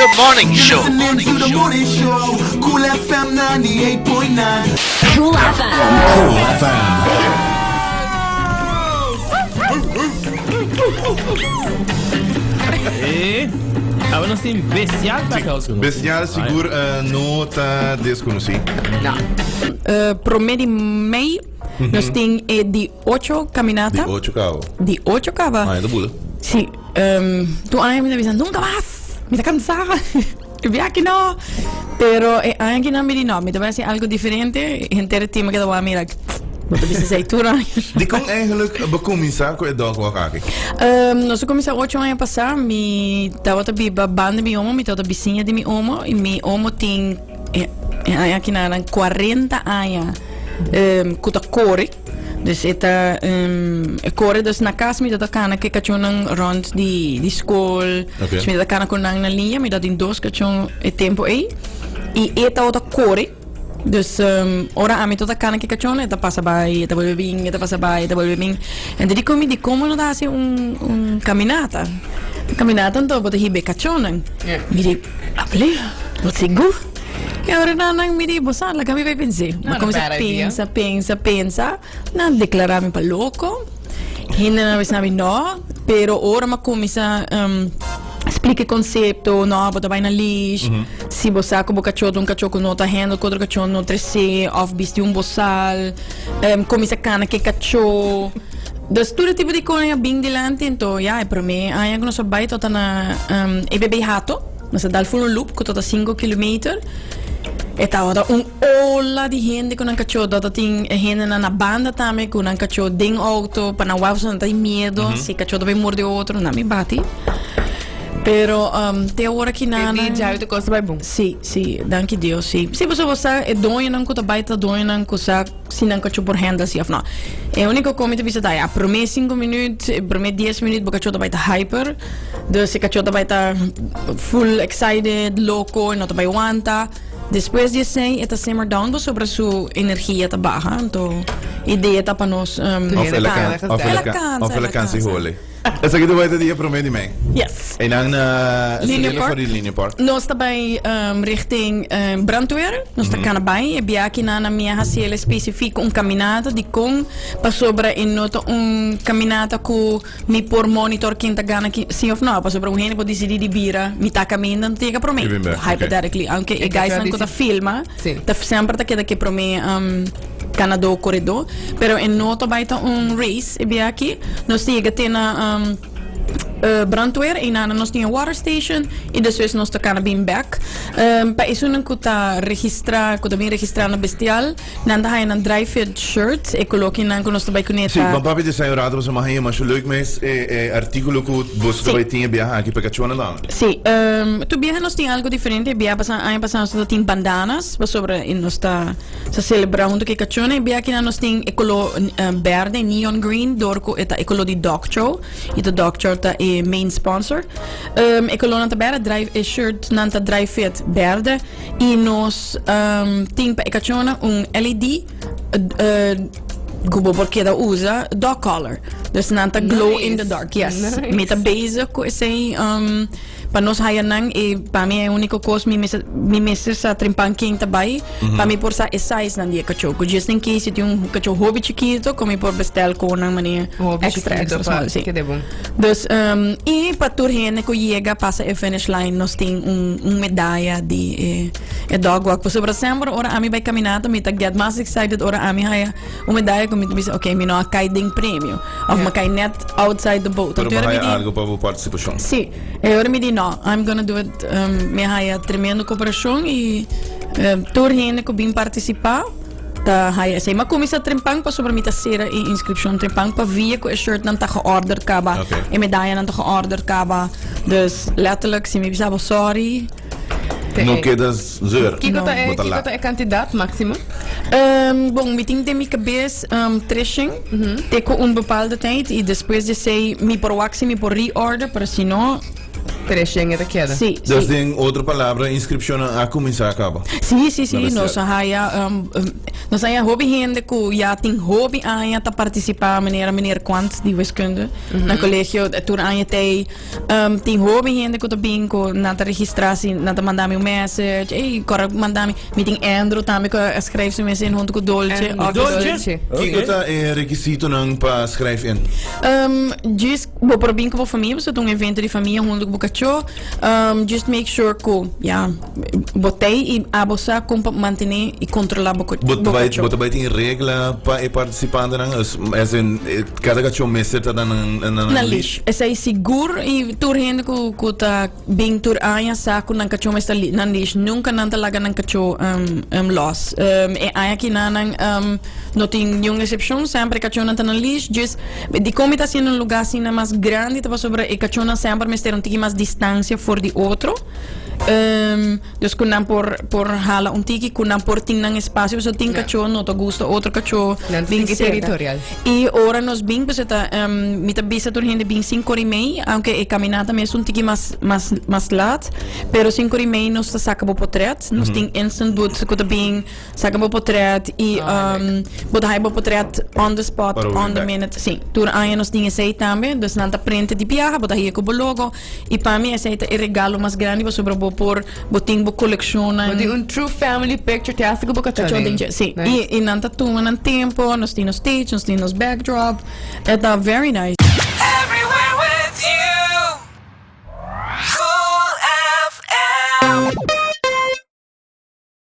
The Morning Show. Listening to the morning show. Cool FM 98.9. Cool FM. Cool FM. Eh, awe nos tin bestial pa house ku nos. Bestial sigur eh, no ta deskonosí. No. Eh, promé di mei nos tin e di ocho caminata. Di ocho kabo. Di ocho kaba. Ah, e ta bula. Sí. Tur aña mi ta bisa nunca mas, mi ta cansá, e biaha no. Pero e aña aki nan mi di no, mi ta bai haci algo diferente. Henter e team a keda wak mi like, bo ta bisa esei tur aña. Dikon eigenlijk bo kuminsá ku e dog walk aki? Nos a kuminsá ocho aña pasá. Mi tabata biba banda di mi omo, mi tabata bisiña di mi omo i mi omo tin e aña aki nan 40 aña ku ta kore. Dus e ta e kore dus na kas mi ta kana ku e kachonnan rònt di di skol. Ok. Dus mi ta kana ku nan na liña, mi tatin dos kachon e tempu ei. I e tabata kore. Dus ora ami tabata kana ku e kachonnan e ta pasa bai, e ta bolbe bin, e ta pasa bai, e ta bolbe bin. Ento di komi di komo no ta hasi un un kaminata. Kaminata anto bo ta hiba e kachonnan. Mi di, Able, bo sigur? E ora nan nan mi di, bo sa, laga mi bai pens'é. Not Mi a kuminsá bad idea. pensa, pensa, pensa. Nan deklará mi pa loko. Hendenan a bisa mi no, pero ora mi a kuminsá splika e konsepto, no, bo ta bai na leash, si bo sa ku bo kachó ta un kachó ku no ta handle ku otro kachó, no tres'é òf bisti un bosal, kuminsá kana ku e kachó. Dus tur e tipo di kosnan a bin dilanti, anto ya, e promé aña ku nos a bai tabata na EBB Hato. Nos a dal full un loop ku tabata sinku kilometer. E tabata un ola di hende ku nan kachó. Tabata tin e hendenan na banda tambe ku nan kachó den outo pa nan wak pasobra nan ta tin miedo si e kachó ta bai morde otro. Nan mi bati. Pero te awor aki nan. Di djabi tur kos ta bai bon. Si, si. Danki Dios, si. Si, pasobra bo sa e doñonan ku ta bai ta doñonan ku sa si nan kachó por handle si òf no. E úniko ku mi ta bisa ta ya promé sinku minüt, e promé dies minüt bo kachó ta bai ta hyper. Dus e kachó ta bai ta full excited, loko, e no ta bai wanta. Despues di esei e ta simmer down pasobra su energia ta baha. Anto idea ta pa nos Òf el a kan, òf el a kan, òf el a kansa i hole. Esaki ta bai ta dia promé di mei. Yes. Einan na Linear Linear Park. for di Linear Park. Nos ta bai richting brandweer. Nos ta kana bai. E biaha nan a mi a hasi el espesifiko un kaminata dikon pasobra e no ta un kaminata ku mi por monitor ken ta gana ken si of no. Pasobra un hende por disidí di bira mitá kaminda no ta yega promé. I bin bek, ok. Hypothetically. Aunke e E guys kachó nan ku ta disi- filma Si. ta semper ta keda ke promé kanadó koredó. Pero e no ta bai ta un race e biaha aki. Nos ta yega te na brandweer y nana nos tin e water station y despues nos ta cana bin bek. Pa esunnan cu ta registra, cu ta bin registra na Bestial, nan ta haya nan dry fit shirt, e colokinan cu nos ta bay cune Sí, ta. ban papia di esei un rato pasobra mi a haña masha leuk mes e e artículo cu boso ta Sí. bay tin e biaha aki pa e cachónan tambe. Sí, tur biaha nos tin algo diferente. E biaha pasa, aña pasa nos ta tin bandanas pasobra nos ta sa celebra hunto cu e cachónan. E biaha akinan nos tin e color berde, neon green, door cu e ta e color di Dog Show. Y ta Dog Show ta e main sponsor. E colornan ta berde, dry, e shirtnan ta dry fit berde. Y nos tin pa e cachónan un LED cu bo por keda usa dog collar. Dus nan ta glow in the Nice. dark. Yes. Nice. Mi ta bezig cu esey pa nos haya nan e pa mi e unico cos mi mester, mi mester sa trimpan ken ta bay pa mi por sa e size nan di e cacho. Cu just in case si tin un cacho hopi chikito cu mi por bestel con nan manera Hopi extra, chikito extra pa small. Sí. kede bon. Dus, y pa tur hende cu yega pasa e finish line nos tin un, un medaya di e, e dog walk. Pasobra semper ora ami bay caminata mi ta get mas excited ora ami haya un medaya cu mi ta bisa ok mi no a cay den premio of mi a cay net outside the boat. Pero Anto bo ora mi haya di, algo pa bo participacion. Sí, e ora mi di no, I'm gonna do it. Mi a haya tremendo cooperacion y tur hende cu bin participa ta haya esey. Mi a cuminsa trempan pasobra mi ta cera e inscripcion trempan pa via cu e shirtnan ta georder caba, e medayanan ta georder caba. Dus letterlijk si mi bisa bo sorry. No keda zeur. Kiko ta e, Bo ta kiko laat. ta e kantidat máksimo? Bon, mi tin den mi kabes treshen te ku un bepaalde tijd i despues di esei mi por wak si mi por reorder, pero si no. Treshen e ta keda. Sí, Dus sí. den otro palabra, inskripshonnan a kuminsá kaba. Sí, sí, sí, Na nos bestial. a haya. Nos haya hopi hende ku ya tin hopi aña ta partisipá manera meneer Kwant di wiskunde na kolegio tur aña t'ei. Tin hopi hende ku ta bin ku nan ta registrá si nan ta manda mi un message, ey kòrda manda mi. Mi tin Andrew tambe ku a schrijf su mes in huntu ku Dolce. Dolce? Kiko ta e rekisitonan pa schrijf in? Djis bo por bin ku bo famia pasobra ta un evento di famia huntu ku bo kachó. Just make sure ku ya bo t'ei i abo sa kon pa mantené i kontrolá bo Bo ta bai kachó. bo ta bai tin regla pa e partisipantenan? As in kada kachó mester ta na nan Na leash. Esei sigur i tur hende ku ku ta bin tur aña sa ku nan kachó mester nan leash. Nunka nan ta laga nan kachó lòs. E aña aki nan no tin niun eksepshon. Semper e kachónan ta na leash. Djis dikon mi ta hasiendo un lugá asina mas grandi ta pasobra e kachónan semper mester un tiki mas distansia for di otro. Dus ku nan por por hala un tiki, ku nan por tin nan espasio, pasobra tin kachó no ta gusta otro kachó Nan ta bin tiki serka. territorial. I ora nos bin, pues e ta, mi ta bisa tur hende bin sinku ora i mei, aunke e kaminata mes un tiki mas mas mas lat, pero sinku ora i mei nos ta saka bo potret, nos tin instant booth ku ta bin Saka bo potret y bo ta haya bo potret on the spot, on the minute. Sí, tur aña nos tin esey tambe. Dus nan ta prente di biaha, bo ta haya cu bo logo. Y pa mi esey ta e regalo mas grandi pasobra bo por, bo tin bo coleccionnan. Bo tin un true family picture te hasta cu bo cachó den. Sí, y nan ta tuma nan tempo, nos tin nos stage, nos tin nos backdrop. E ta very nice.